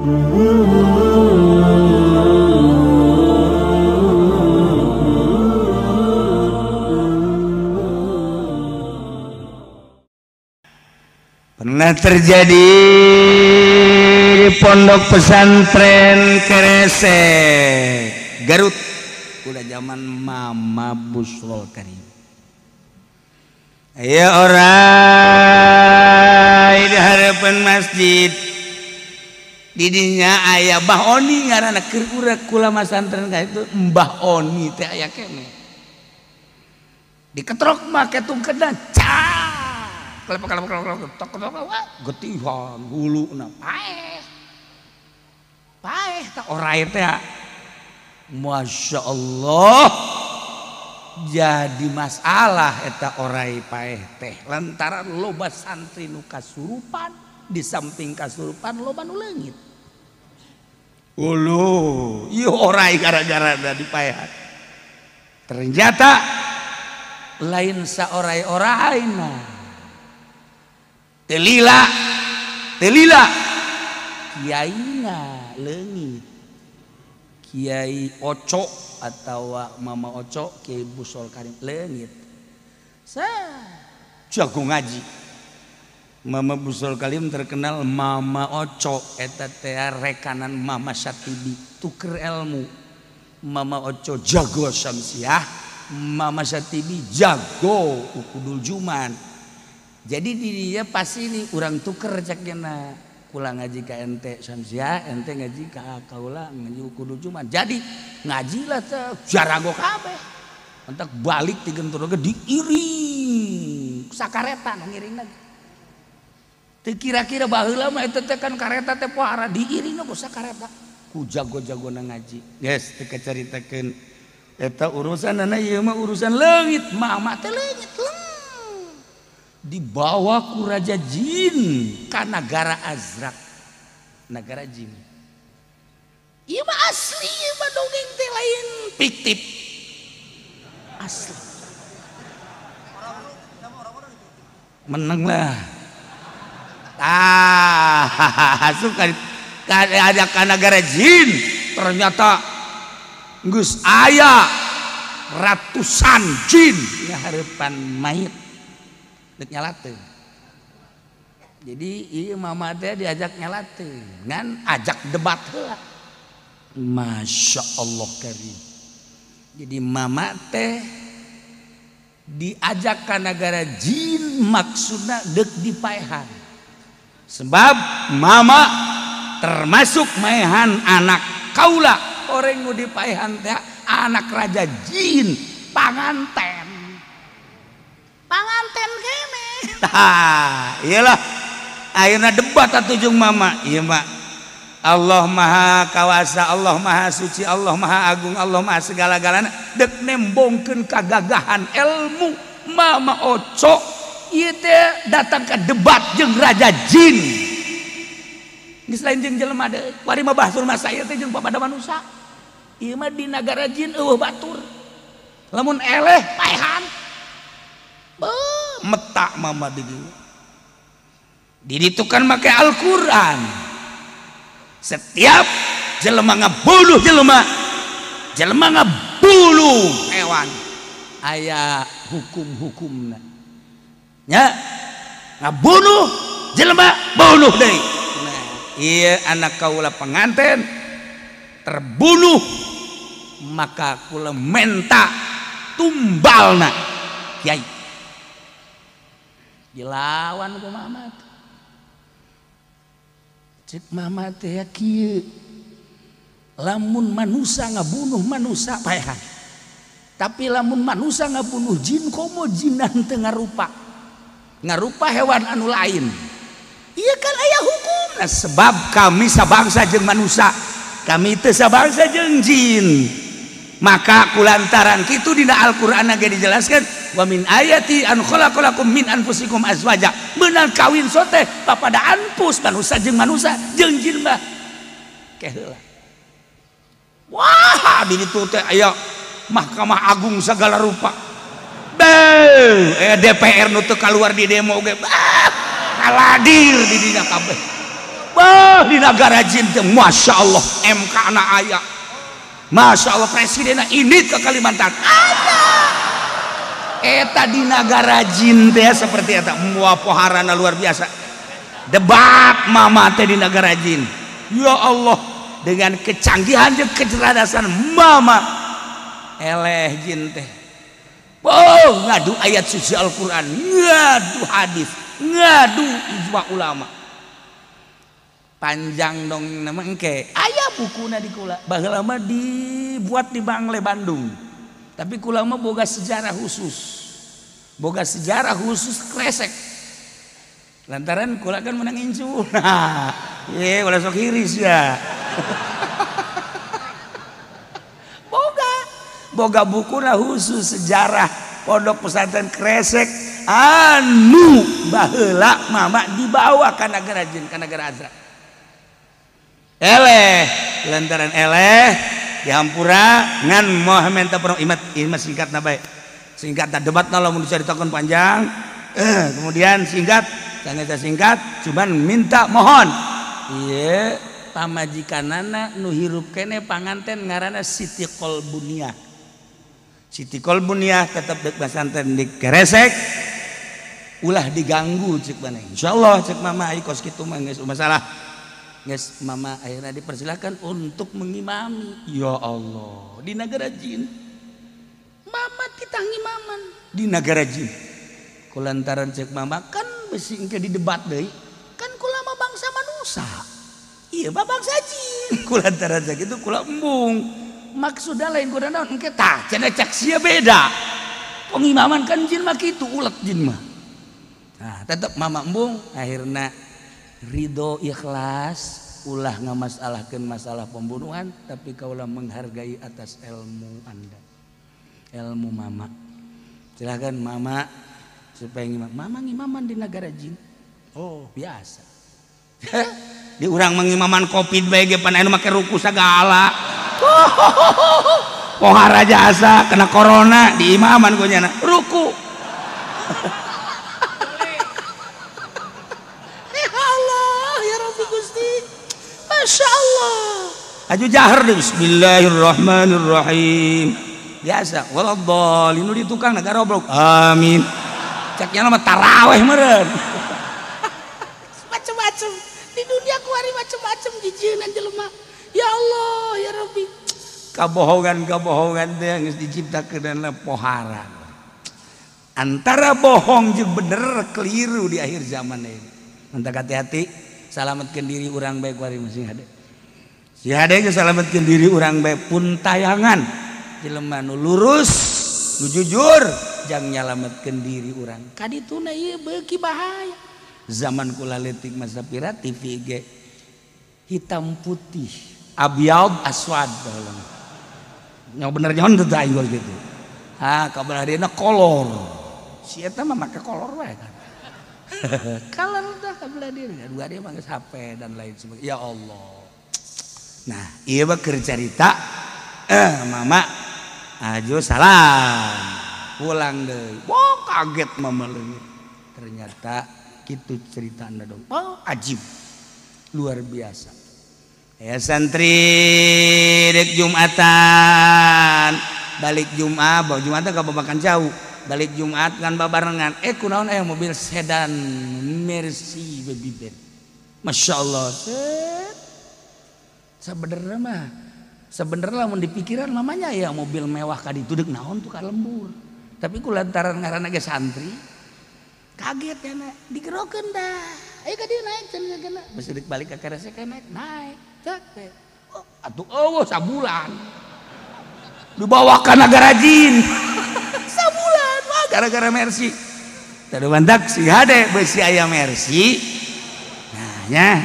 Pernah terjadi di pondok pesantren Keresek Garut, udah zaman Mama Busrol Karim. Ayo orai di harapan masjid didinya aya Mbah Oni ngaranna keur urang kula masantren ka itu Mbah Oni teh aya keneh. Diketrok make tungkedan cak kelep kelep kelep tok tok wah getihan huluna paeh. Paeh tah orai teh. Masya Allah. Jadi masalah eta orai paeh teh lantaran loba santri nu kasurupan, di samping kasurupan loba nu leungit. Uluh, ieu orai gara-gara da dipaehan. Ternyata lain saorai-oraina. Telila, telila kiaina leungit. Kiai Oco atau Mama Oco, Kiai Busrol Karim leungit. Sa jago ngaji. Mama Busrol Karim terkenal Mama Oco eta teh rekanan Mama Syatibi tuker ilmu. Mama Oco jago Syamsiah, Mama Syatibi jago Ukudul Juman. Jadi di dia pasti ini urang tuker cakna. Kula ngaji ka ente Syamsiah, ente ngaji ka kaula ngaji Ukudul Juman. Jadi ngajilah teh jarago kabeh. Entak balik digentur ge diiring sakareta nu ngiringna. Teu kira-kira baheula mah eta teh kan kareta teh pohara diiringna ku sakareta. Ku jago-jagona ngaji. Geus teu kacaritakeun eta urusanana ieu mah urusan leungit, mama teh leungit leng. Dibawa ku raja jin ka nagara Azrak, nagara jin. Ieu mah asli, ieu mah dongeng teh lain fiktif. Asli. Menang lah. Ah, suka ada ka nagara jin, ternyata geus aya ratusan jin ngahareupan mayit. Dek nyalateun. Jadi ieu mama teh diajak nyalateun, ngan ajak debat heula. Masya Allah karim. Jadi mama teh diajak ka nagara jin maksudna deuk dipaehan. Sebab mama termasuk maehan anak kaula, orang nu dipaehan teh anak raja jin, panganten. Panganten kene. Tah, iyalah. Akhirna debat atuh jeung mama. Ieu mah Allah Maha Kawasa, Allah Maha Suci, Allah Maha Agung, Allah Maha segala-galana. Dek nembongkeun kagagahan ilmu Mama Oco ieu teh datang ke debat jeung raja jin. Geus lain jeung jelema deui. Kuari mah bahsul masail teh jeung papada manusa. Ieu mah di nagara jin eueuh batur. Lamun eleh paehan. Beuh, metak mama di dieu. Di ditu kan make Al-Qur'an. Setiap jelema ngabunuh jelema, jelema ngabunuh hewan, aya hukum-hukumna. Nya ngabunuh jelema bunuh deui. Nah, ieu anak kaula penganten terbunuh, maka kula menta tumbalna kiai. Dilawan ku mama. Cek mama teh kieu. Lamun manusa ngabunuh manusa paehan. Tapi lamun manusa ngabunuh jin komo jinan teu ngarupa. Ngarupa hewan anu lain. Ieu kan aya hukumna sebab kami sabangsa jeung manusa. Kami teu sabangsa jeung jin. Maka kulantaran kitu dina Al-Qur'an ge dijelaskan wa min ayati an khalaqalakum min anfusikum azwaja. Meunang kawin sote papada anfus manusa jeung manusa jeung jin mah keheula. Wah, di ditu teh aya Mahkamah Agung segala rupa. Beuh, DPR nu teu kaluar di demo ge. Bah, kaladir di dinya kabeh. Bah di nagara jin teh Masya Allah MK na aya. Masya Allah presidenna ini ke Kalimantan. Aya. Eta di nagara jin teh seperti eta moal poharana luar biasa. Debat mama teh di nagara jin. Ya Allah dengan kecanggihan dan kecerdasan mama eleh jin teh. Oh, ngadu ayat suci Al-Quran, ngadu hadis, ngadu ijma ulama. Panjang dong nama engke. Aya bukuna di kula. Baheula mah dibuat di Bangle Bandung. Tapi kula mah boga sejarah khusus. Boga sejarah khusus Kresek. Lantaran kula kan menang incu. Nah, ye ulah sok hiris ya. Boga bukuna khusus sejarah pondok pesantren Kresek anu baheula mama dibawa ka nagara jin ka nagara Azra. Eleh lantaran eleh dihampura ngan moh menta perong imat imat singkatna bae. Singkatna debatna lamun dicaritakeun panjang. Kemudian singkat sangat singkat cuman minta mohon. Ieu pamajikanana nu hirup keneh panganten ngaranna Siti Kolbuniah. Siti Kolbuniah tetap dek pesantren di Kresek ulah diganggu cek maneh. Insyaallah cek mama ai kos kitu mah geus masalah. Geus mama akhirnya dipersilakan untuk mengimami. Ya Allah, di nagara jin. Mama titah ngimaman di nagara jin. Kulantaran cek mama kan besi engke didebat deui. Kan kula mah bangsa manusia. Iya mah bangsa jin. Kulantaran cek itu kula embung. Maksudnya lain kuda naon engke tah cenah cak sia beda. Pengimaman kan jin mah kitu ulet jin mah. Nah, tetep mama embung akhirna ridho ikhlas ulah ngamasalahkeun masalah pembunuhan tapi kaulah menghargai atas ilmu Anda. Ilmu mama. Silakan mama supaya ngimam. Mama ngimaman di nagara jin. Oh, biasa. Di urang mengimaman Covid bae ge pan anu make ruku sagala. Pohara jasa kena corona di imaman ku nyana ruku. Ya Allah ya Rabbi Gusti. Masya Allah. Aju jahar deh bismillahirrahmanirrahim. Biasa waladhdallin di tukang negara goblok. Amin. Cak nyana mah taraweh meureun. Macem-macem di dunia kuari macem-macem jijieun jelema. Ya Allah ya Rabbi. Kabohongan-kabohongan teh geus diciptakeun pohara. Antara bohong jeung bener keliru di akhir zaman ini. Mantak hati-hati, salametkeun diri urang bae kuari masing hade. Si hade geus salametkeun diri urang bae pun tayangan. Jelema nu lurus, nu jujur, jang nyalametkeun diri urang. Kadituna ieu beuki bahaya. Zaman kula leutik masa pira TV ge hitam putih, abyad aswad baheula. Nya bener nyaon teu aing gitu. Ah, kabar harina kolor. Si eta mah make kolor wae kan. Kolor dah kabelah diri. Dua dia mah geus HP dan lain sebagainya. Ya Allah. Nah, ieu mah keur carita mama ajo salam. Pulang deui. Wah, kaget mama leungit. Ternyata kitu cerita anda dong. Oh, ajib. Luar biasa. Ya santri dek Jumatan balik Jumat bawa Jumatan ka babakan jauh balik Jumat kan babarengan kunaon mobil sedan Mercy baby Ben. Masya Allah. Sebenarnya mah sebenarnya lamun dipikiran mamanya ya mobil mewah ka ditu deuk naon tuh ka lembur. Tapi ku lantaran ngaranna ge santri kaget ya na digerokeun dah. Ayo ka dieu naik cenah kena. Besi deuk balik ka Kresek naik naik. Cek. Oh, atuh eueuh sabulan. Dibawa ka nagara jin. Sabulan wah gara-gara Mercy. Tadu mantak si hade besi aya Mercy. Nah nya.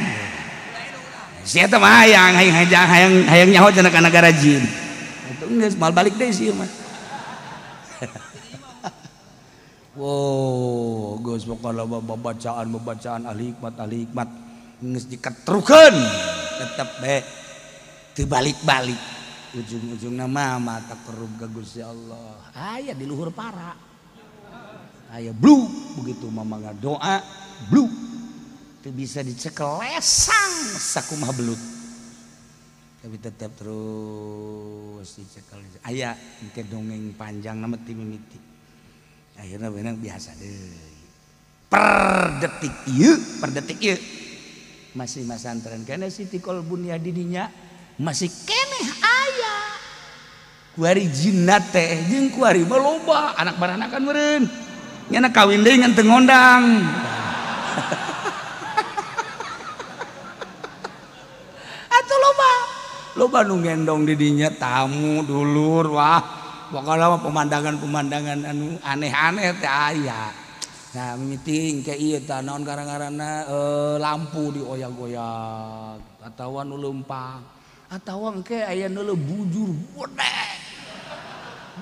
Si eta mah hayang hayang hayang nyaho cenah ka nagara jin. Atuh geus moal balik deui sieun mah. Wow, geus pokona bacaan-bacaan ahli hikmat geus diketrukeun tetep bae teu balik-balik. Ujung-ujungna mah mata kerub ka Gusti Allah. Aya di luhur para. Aya blu begitu mama ngadoa blu. Teu bisa dicekel lesang sakumaha belut. Tapi tetap terus dicekel. Aya engke dongeng panjang nama ti mimiti. Akhirna beunang biasa deui. Per detik ieu masih masantren keneh Siti Kolbunia didinya masih keneh aya. Kuari jinna teh jeung kuari mah loba anak baranakan meureun. Nyana kawin deui ngan teu ngondang. Atuh loba nu ngendong di dinya tamu dulur wah pokokna mah pemandangan-pemandangan anu aneh-aneh teh aya. Nah mimiti ke ieu tah naon garang-garana lampu dioyak-oyak atawa nu leumpang atawa engke aya nu bujur gede.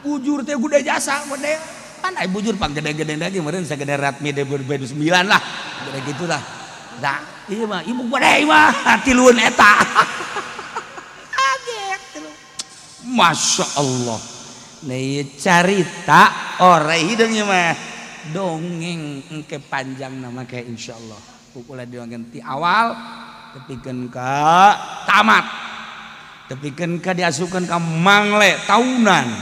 Bujur teh gede jasa gede. Pan aya bujur pang gede-gede lagi meureun sagede Ratmi 2009 lah. Gede gitulah. Nah, ieu mah ibu gede mah tilueun eta. Kaget tilu. Masya Allah. Nih carita ore hideung ieu mah. Dongeng engke panjang nama kayak insyaallah. Pukul dongeng ti awal tepikeun ka tamat. Tepikeun ka diasupkeun ka mangle taunan.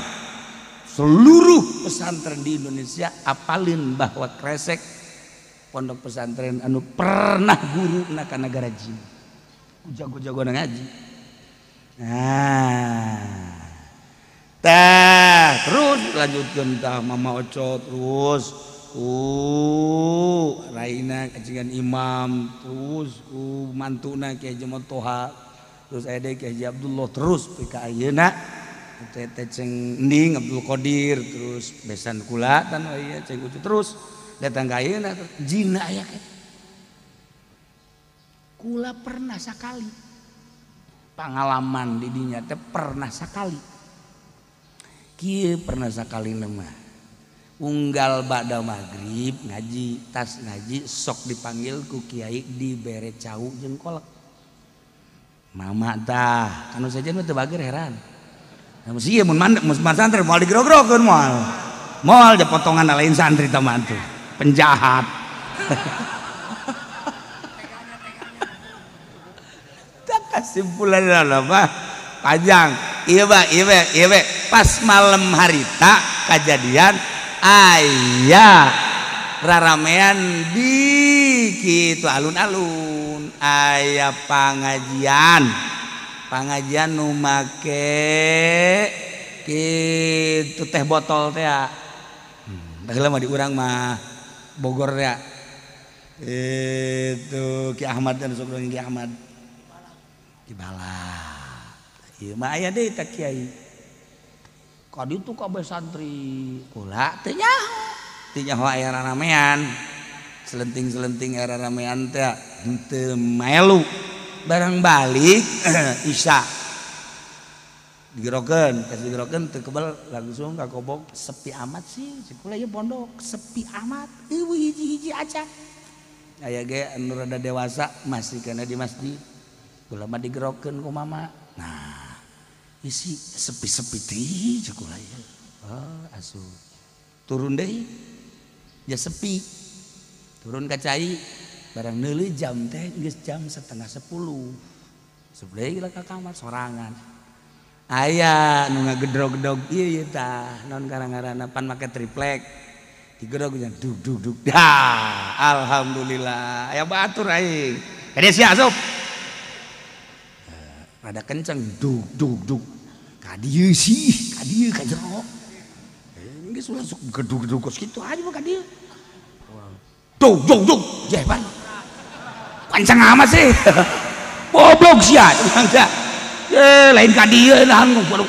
Seluruh pesantren di Indonesia apalin bahwa Kresek pondok pesantren anu pernah guru na ka nagara jin. Jago-jago ngaji. Nah, tah terus lanjutkeun tah Mama Oco terus Raina kacingan imam terus mantuna Kiai Haji Toha terus aya deui Kiai Haji Abdullah terus pika ka ayeuna teh ceng Ning Abdul Qadir terus besan kula tan ieu ceng Ucu terus datang ka ayeuna jinna aya ke. Kula pernah sakali pengalaman di dinya teh pernah sakali kieu pernah sakali mah unggal ba'da maghrib ngaji tas ngaji sok dipanggil ku kiai dibere cau jeung kolek mama tah kanu sajen mah teu bager heran. Nah, mesti ieu mun santri moal digrog-grogeun moal moal da potongan lain santri tah mah tuh penjahat. Kesimpulan mah panjang ieu mah ieu we pas malam harita kajadian aya raramean di kitu alun-alun aya pangajian pangajian nu make kitu teh botol teh baheula mah di urang mah Bogor teh itu Ki Ahmad dan sok Ki Ahmad dibalap ieu mah aya deui teh kiai ka ditu kabeh santri kula teu nyaho aya raramean selenting-selenting aya raramean teh henteu maelu barang balik isya digerokeun tas digerokeun teu kebel langsung ka kobok sepi amat sih kula ieu pondok sepi amat eueuh hiji-hiji acan aya ge anu rada dewasa masih kana di masjid kula mah digerokeun ku mama. Nah, isi sepi-sepi teh cek kula ieu. Oh, asuh. Turun deui. Ya sepi. Turun ka cai barang neuleuh jam teh geus jam 9:30. Sebelah lah ka kamar sorangan. Aya nu ngagedrog-gedrog ieu ieu tah, naon karang-ngaranna pan make triplek. Digedrog dug dug dug. Dah, alhamdulillah. Aya batur aing. Kadieu sia asup. Rada kenceng dug dug dug ka dieu sih ka dieu ka jero geus langsung gedug-gedug kos kitu aja mah ka dieu dug dug dug jeh pan kenceng amat sih goblok sia bangsa ye lain ka dieu nahan waduh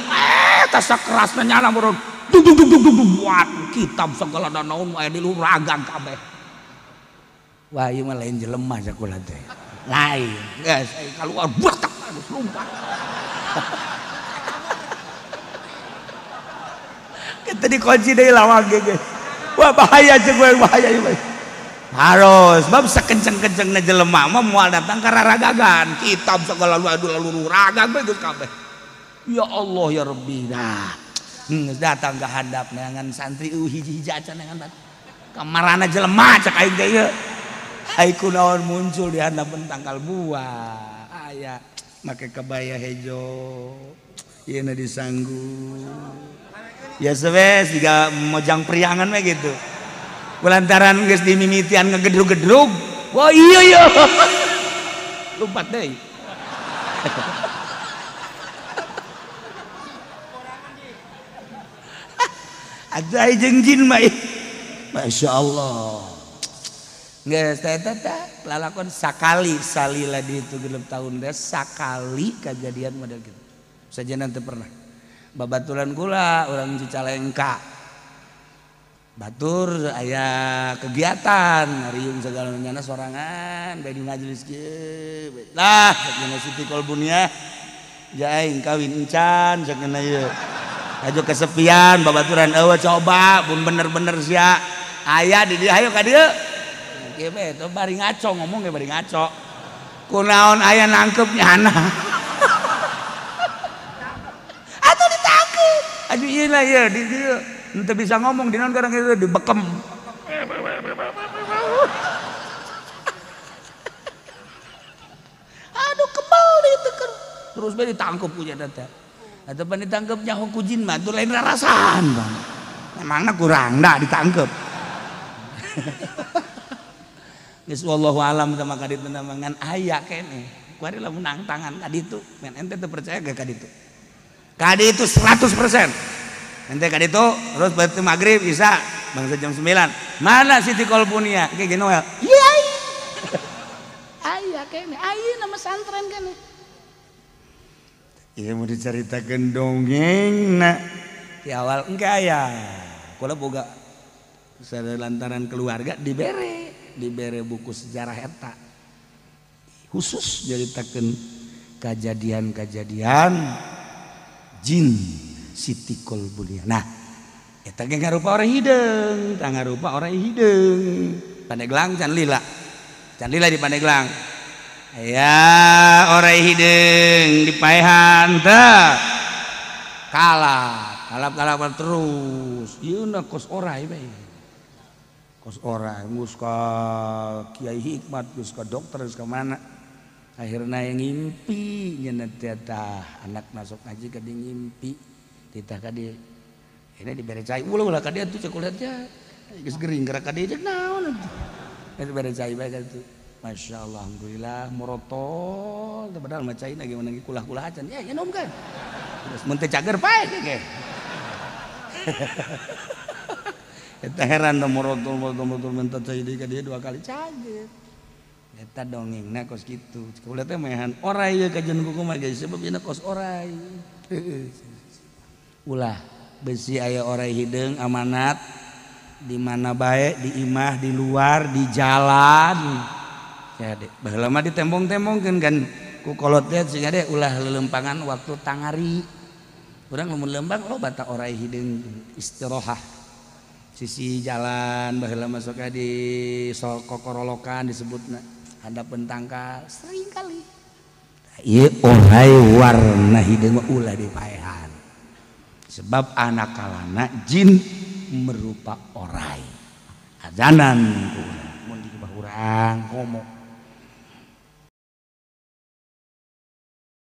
tas kerasna nyala meureun dug dug dug dug dug buat kitab segala naon aya di luhur ragang kabeh wah ieu mah lain jelema sakola teh lain geus kaluar buat lompat. Kita dikunci dari lawang ge. Wah bahaya jeung gue bahaya ieu. Harus bab sakenceng-kencengna jelema mah moal datang ka raragagan. Kitab segala lalu ragang bae geus kabeh. Ya Allah ya Rabbi. Nah, geus datang ka handap neangan santri hiji-hiji acan neangan. Kamarana jelema cek aing teh ieu. Ai kunaon muncul di handapeun tangkal buah. Aya make kebaya hejo. Ieu na disanggu. Ya sebes jiga mojang priangan we gitu. Kulantaran geus dimimitian ngegedrug-gedrug. Wah iya iya. Lompat deui. Ada jeung jin mah. Masya Allah. Geus teh teh lalakon sakali salila di itu 6 tahun deh sakali kejadian model gitu. Saja nanti pernah. Babaturan kula urang Cicalengka. Batur aya kegiatan ngariung segala nyana sorangan bae di majelis kieu. Lah sakeuna Siti Kolbunia ja aing kawin encan sakeuna ieu. Ajo kesepian babaturan eueuh coba pun bener-bener sia aya di dieu hayo ka dieu. Kieu bae teh bari ngaco ngomong ge bari ngaco. Kunaon aya nangkep nyana. Atuh ditangkep. Aduh ieu lah ieu di dieu henteu bisa ngomong di naon karang kieu dibekem. Aduh kebal ditekan. Terus bae ditangkep ku nya teh. Atau pan ditangkep nyaho ku jin mah tuh lain rarasaan bang. Memangna kurang dah ditangkep. Geus wallahu alam sama ka ditu ngan aya keneh. Kuari lamun nang tangan ka ditu, men ente teu percaya ge ka ditu. Ka ditu 100%. Ente ka ditu terus berarti maghrib isya bangsa jam 9. Mana Siti Kolbunia? Ge ge Noel. Iya. Aya keneh, ayeuna mah santren keneh. Iya mau diceritakan dongeng nak di awal enggak ya kalau boga lantaran keluarga dibere buku sejarah eta khusus ceritakan kejadian-kejadian jin Siti Kolbunia. Nah eta ge ngarupa orang hideung, tah ngarupa orang hideung. Pandeglang can lila di Pandeglang. Ya orai hideung dipaehan teh kalap terus ieu na kos orai bae kos orai geus ka Kiai Hikmat geus ka dokter geus ka mana akhirna yang ngimpi nya teh tah anak masuk ngaji ka di ngimpi titah ka di ini dibere cai ulah ulah ka dieu tuh cek kuliah teh geus gering gerak ka dieu cek naon atuh geus bere cai bae ka ditu. Masya Allah, alhamdulillah, morotol, padahal mah cai lagi menangi kulah-kulah acan, ya nom kan, terus menteh cager pae ge. Eta heran teh morotol minta cai deui ka dieu 2 kali cager. Eta dongengna kos kitu. Kulah teh mehan orai ye kajian buku mah geus sebab ieu kos orai. Ulah besi aya orai hideung amanat di mana bae, di imah, di luar, di jalan. Ya dek, baheula mah ditembong-tembongkeun kan ku kolot teh sehingga dek ulah lelempangan waktu tangari. Urang lamun lembang loba ta orai hideung istirohah. Sisi jalan baheula mah sok di kokorolokan disebutna handapeun tangkal sering kali. Ieu orai warna hideung mah ulah dipaehan. Sebab anakalana jin merupa orai. Ajanan ku urang mun di urang komo.